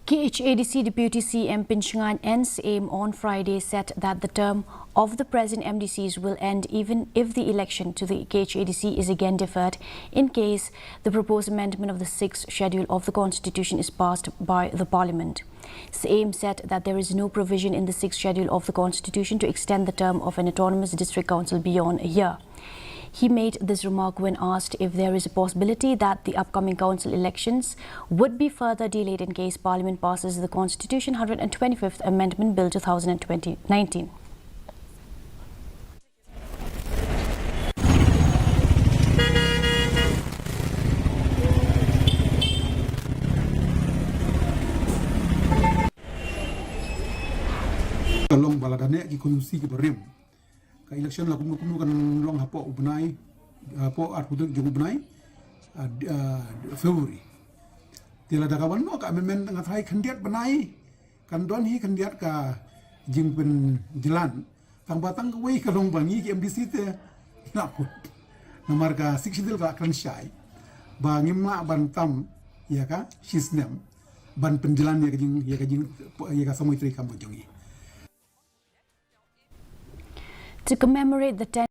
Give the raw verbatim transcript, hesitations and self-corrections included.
KHADC Deputy CEM Pynshngaiñ N Syiem on Friday said that the term of the present MDCs will end even if the election to the KHADC is again deferred, in case the proposed amendment of the sixth schedule of the constitution is passed by the parliament. Syiem said that there is no provision in the sixth schedule of the constitution to extend the term of an autonomous district council beyond a year. He made this remark when asked if there is a possibility that the upcoming council elections would be further delayed in case Parliament passes the Constitution one hundred twenty-fifth Amendment Bill two thousand and twenty-nineteen. Ka long ba la dang neh ki constituency kiba rim. Ka election la kumno kumno kan long hapoh u bnai, hapoh arphew tarik jong u bnai, ah, d-, ah, February. Te lada ka wan noh ka amendment, nga tharai khyndiat bnai kan don hi khyndiat ka jingpynjlan. Tang ba tang kawei ka long ba ngi ki MDC te ngi la kut. Namar ka sixth schedule ka la kren shai ba ngim lah ban tam ïa ka shisnem ban pynjlan ïa ka jing, ïa ka jing, ïa ka samoi treikam jong ngi. To commemorate the tenth